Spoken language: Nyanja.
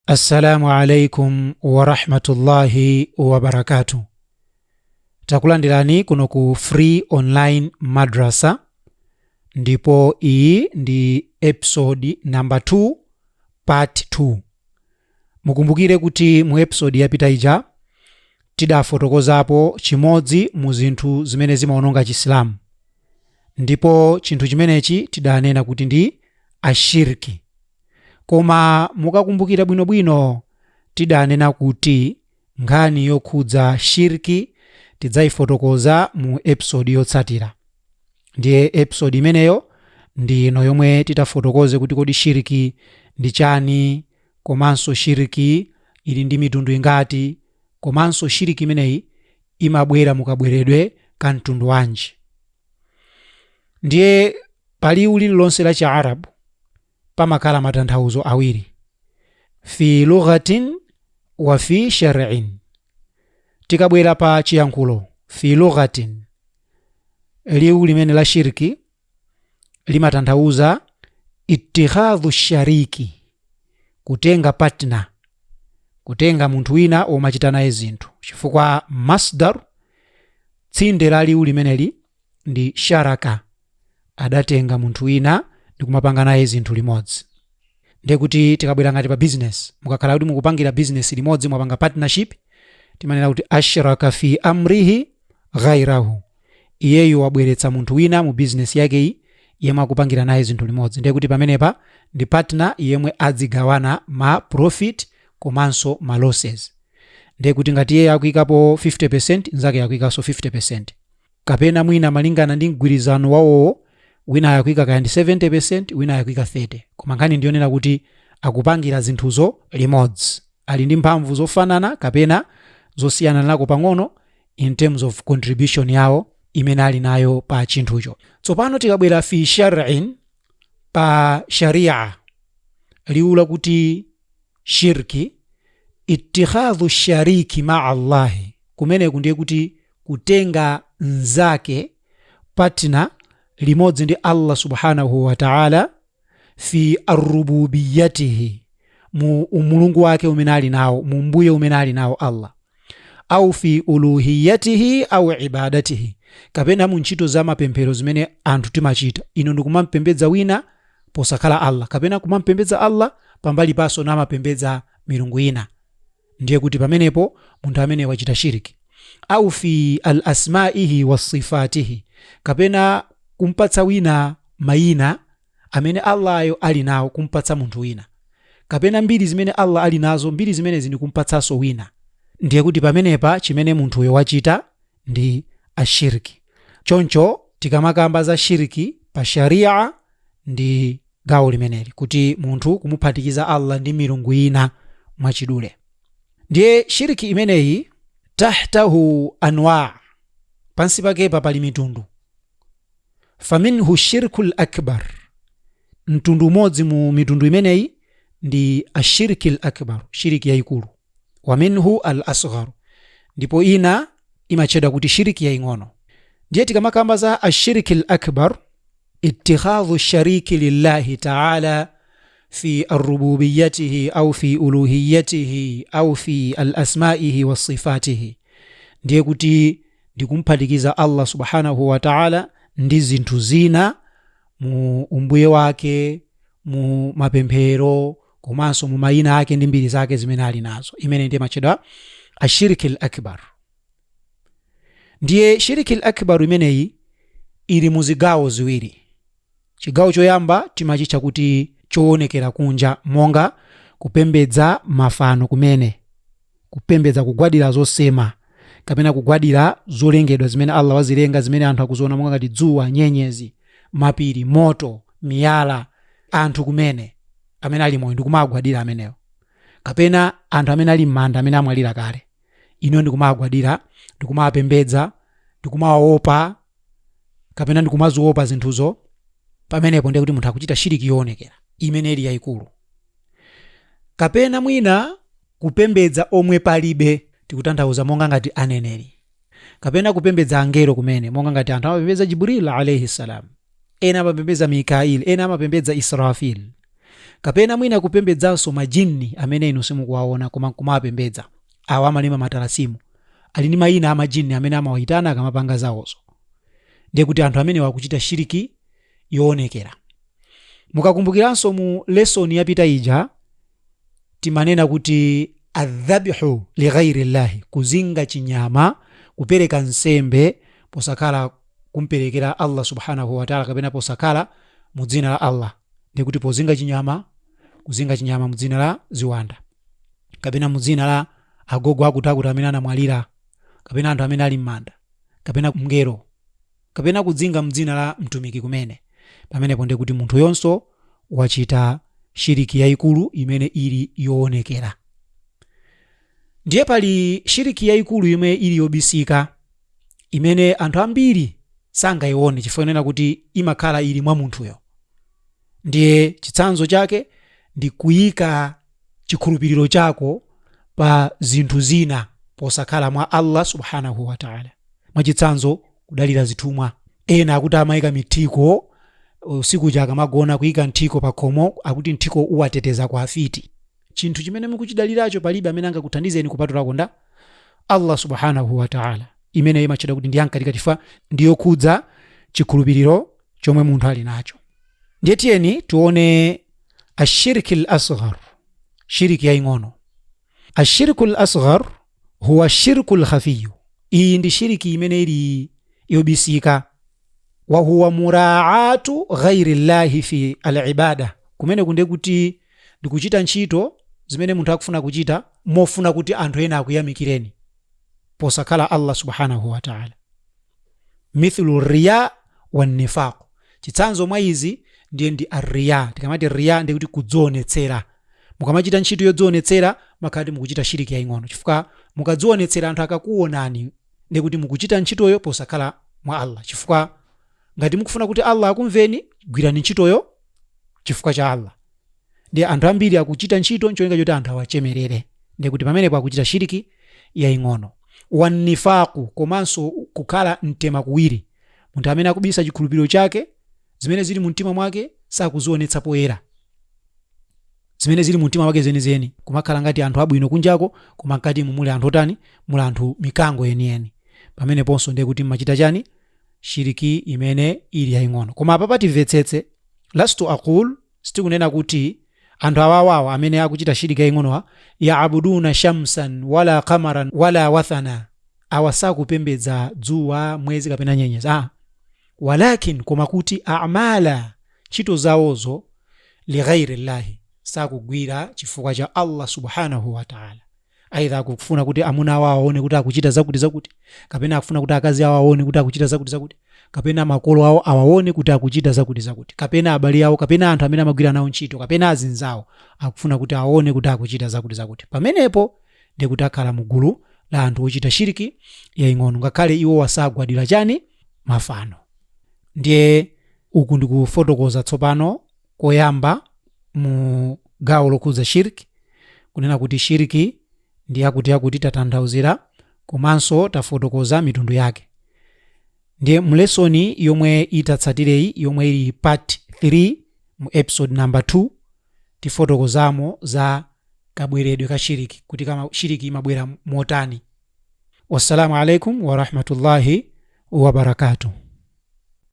Assalamu alaikum warahmatullahi wabarakatuh. Takulandirani kuno ku Free Online Madrasa, ndipo iyi ndi episode number 2, part 2. Mukumbukire kuti mu episode yapita ija tidafotokozapo chimodzi mu zinthu zimene zimaononga Chisilamu, ndipo chinthu chimenechi tidanena kuti ndi ashirki. Koma mukakumbukira bwinobwino, tidanena kuti nkhani yokhudza shirki tidzayifotokoza mu episode yotsatira. Ndiye episode imeneyo ndi ino yomwe titafotokoze kuti kodi shirki ndi chani, komanso shirki ili ndi mitundu ingati, komanso shirki imeneyi imabwera mukabweredwe ka mtundu wanji. Ndiye paliwu lililonse la Chiarabu pamakhala matanthauzo awiri, fi lughatin wa fi shar'in. Tikabwera pa chiyankhulo, fi lughatin, liwu limene la shirki limatanthauza itikhadhu shariki, kutenga partner, kutenga munthu wina womachita naye zinthu, chifukwa masdar, tsinde la liwu limeneli ndi sharaka, adatenga munthu wina ndi kumapanga naye zinthu limodzi. Ndiye kuti tikabwera ngati pa business, mukakhala kuti mukupangira business limodzi, mwapanga partnership, timanena kuti ashraka fi amrihi ghairahu, iyeyu wabweretsa munthu wina mu business yakeyi yemwe akupangira naye zinthu limodzi. Ndiye kuti pamenepa ndi partner yemwe adzigawana ma profit komanso ma losses. Ndiye kuti ngati iye akuyikapo 50%, nzake akuyikanso 50%, kapena mwina malingana ndi mgwirizano wawowo, wina akuyika kaya ndi 70%, wina akuyika 30, koma nkhani ndiyonena kuti akupangira zinthuzo limodzi, ali ndi mphamvu zofanana kapena zosiyana nako pang'ono in terms of contribution yawo imene ali nayo pa chinthucho. Tsopano tikabwera fi shar'in, pa sharia, liwu lakuti shirki, itikhadhu shariki maa Allahi, kumeneku ndiye kuti kutenga nzake, partner, limodzi ndi Allah subhanahu wa ta'ala, fi arububiyatihi, mu umulungu wake umene ali nawo, mu mbuye umene ali nawo Allah, au fi uluhiyatihi au ibadatihi, kapena mu ntchito za mapemphero zimene anthu timachita, ino ndikumampembedza wina posakhala Allah, kapena kumampembedza Allah pambali paso namapembedza milungu ina. Ndiye kuti pamenepo munthu amene wachita shiriki. Au fi al asmaihi wasifatihi, kapena kumpatsa wina mayina amene Allayo ali nawo, kumpatsa munthu wina, kapena mbiri zimene Allah ali nazo, mbiri zimenezi ndi kumpatsanso wina. Ndiye kuti pamenepa chimene munthuyo wachita ndi ashiriki. Choncho tikamakamba za shiriki pa sharia ndi gawo limeneli, kuti munthu kumuphatikiza Allah ndi milungu ina mwachidule. Ndiye shiriki imeneyi tahtahu anwa, pansi pakepa pali mitundu. Faminhu shirku lakbar, mtundu umodzi mu mitundu imeneyi ndi ashirki lakbar, shiriki yayikulu. Wa minhu al asghar, ndipo ina imatchedwa kuti shiriki yaying'ono. Ndiye tikamakamba za ashirki lakbar, itikhadhu shariki lillahi taala fi arububiyatihi au fi uluhiyatihi au fi alasmaihi wasifatihi, ndiye kuti ndikumphatikiza Allah subhanahu wa taala ndi zinthu zina mu umbuye wake, mu mapemphero, komanso mu mayina ake ndi mbiri zake zimene ali nazo. Imene ndiye matchedwa ashiriki lakbar. Ndiye shiriki lakbar imeneyi ili mu zigawo ziwiri. Chigawo choyamba timachitcha kuti choonekera kunja, monga kupembedza mafano kumene, kupembedza, kugwadira zosema kapena kugwadira zolengedwa zimene Allah wazilenga, zimene anthu akuziona, monga ngati dzuwa, nyenyezi, mapiri, moto, miyala, anthu kumene amene ali moyo ndikumagwadira amenewo, kapena anthu amene ali m'manda amene amwalira kale, ino ndikumagwadira, ndikumapembedza, ndikumawaopa kapena ndikumaziopa zinthuzo. Pamenepo ndiye kuti munthu akuchita shiriki yoonekera imene ili yayikulu. Kapena mwina kupembedza omwe palibe, tikutanthauza monga ngati aneneri, kapena kupembedza angelo kumene, monga ngati anthu amapembedza Jibril alayhi salam, ena amapembedza Mikail, ena amapembedza Israfil. Kapena mwina kupembedzanso majinni amene inu simukuwaona koma nkumawapembedza. Awa amalemba matalasimu ali ndi mayina a majinni amene amawayitana akamapanga zawozo. Ndiye kuti anthu amenewa akuchita shiriki yoonekera. Mukakumbukiranso mu lesson yapita ija, timanena kuti adhabihu lighairi llahi, kuzinga chinyama, kupereka nsembe posakhala kumperekera Allah subhanahu wataala kapena posakhala mu dzina la Allah, ndiye kuti pozinga chinyama, kuzinga chinyama mu dzina la ziwanda kapena mu dzina la agogo akuti akuti amene anamwalira kapena anthu amene ali m'manda kapena mngelo kapena kudzinga mdzina la mtumiki kumene, pamenepo ndiye kuti munthu yonso wachita shiriki yayikulu imene ili yoonekera. Ndiye pali shiriki yayikulu imene ili yobisika, imene anthu ambiri sangayione chifukwa inena kuti imakhala ili mwa munthuyo. Ndiye chitsanzo chake ndi kuyika chikhulupiriro chako pa zinthu zina posakhala mwa Allah subhanahu wa ta'ala. Mwachitsanzo, kudalira zithumwa. Ena akuti amayika mithiko usiku cha akamagona, kuyika nthiko pa khomo, akuti nthiko uwateteza kwa afiti. Chinthu chimene mukuchidaliracho palibe amene angakuthandizeni kupatulako nda Allah subhanahu wa ta'ala. Imene imatchedwa kuti ndi yamkatikati chifukwa ndiyokhudza chikhulupiriro chomwe munthu ali nacho. Ndiye tiyeni tione ashiriki al asghar, shiriki yaying'ono. Ashirku al asghar huwa shirku al khafiyu, iyi ndi shiriki imene ili yobisika. Wa huwa muraatu ghairi llahi fi al ibada, kumene kunde kuti ndikuchita ntchito zimene munthu akufuna kuchita mofuna kuti anthu ena akuyamikireni posakhala Allah subhanahu wa ta'ala. Mithlu riya wa nifaq, chitsanzo mwa izi ndiye ndi arriya. Tikamati riya ndiye kuti kudzionetsera. Mukamachita ntchito yodzionetsera makhala mukuchita shiriki yaying'ono, chifukwa mukadzionetsera anthu akakuonani ndiye kuti mukuchita ntchitoyo posakhala mwa Allah. Chifukwa ngati mukufuna kuti Allah akumveni, gwirani ntchitoyo chifukwa cha Allah. Ndiye anthu ambiri akuchita ntchito ncholinga choti anthu awachemerere, ndiye kuti pamenepo akuchita shiriki yaying'ono. Wannifaku, komanso kukhala mtema kuwiri, munthu amene akubisa chikhulupiriro chake, zimene zili mu mtima mwake sakuzionetsa poyera, zimene zili mu mtima mwake zenizeni, kumakhala ngati anthu abwino kunjako, koma mkati muli anthu otani, muli anthu mikango yeniyeni. Pameneponso ndiye kuti mmachita chani? Shiriki imene ili yaying'ono. Koma apa timvetsetse, lastu aqul, sitikunena kuti anthu awawawa amene akuchita shiriki yaying'onowa yaabuduna shamsan wala qamaran wala wathana, awa sakupembedza dzuwa, mwezi kapena nyenyezi, walakin, koma kuti amala, ntchito zawozo lighairi llahi, sakugwira chifukwa cha Allah subhanahu wa ta'ala. Aidha akufuna kuti amuna awo aone kuti akuchita zakuti zakuti, kapena akufuna kuti akazi awo aone kuti akuchita zakuti zakuti, kapena makolo awo awaone kuti akuchita zakuti zakuti, kapena abale awo, kapena anthu amene amagwira nawo ntchito, kapena azinzawo akufuna kuti aone kuti akuchita zakuti zakuti. Pamenepo ndiye kuti akhala mugulu la anthu ochita shiriki yaying'ono, ngakhale iwo wasagwadira chani? Mafano. Ndiye uku ndikufotokoza tsopano koyamba mu gawo lokhudza shiriki, kunena kuti shiriki ndi yakuti yakuti, tatanthauzira komanso tafotokoza mitundu yake. Ndiye mlesoni yomwe itatsatireyi, yomwe ili part 3 mu episode number 2, tifotokozamo za kabweredwe ka shiriki, kuti kama shiriki imabwera motani. Wassalamu alaikum warahmatullahi wabarakatuh.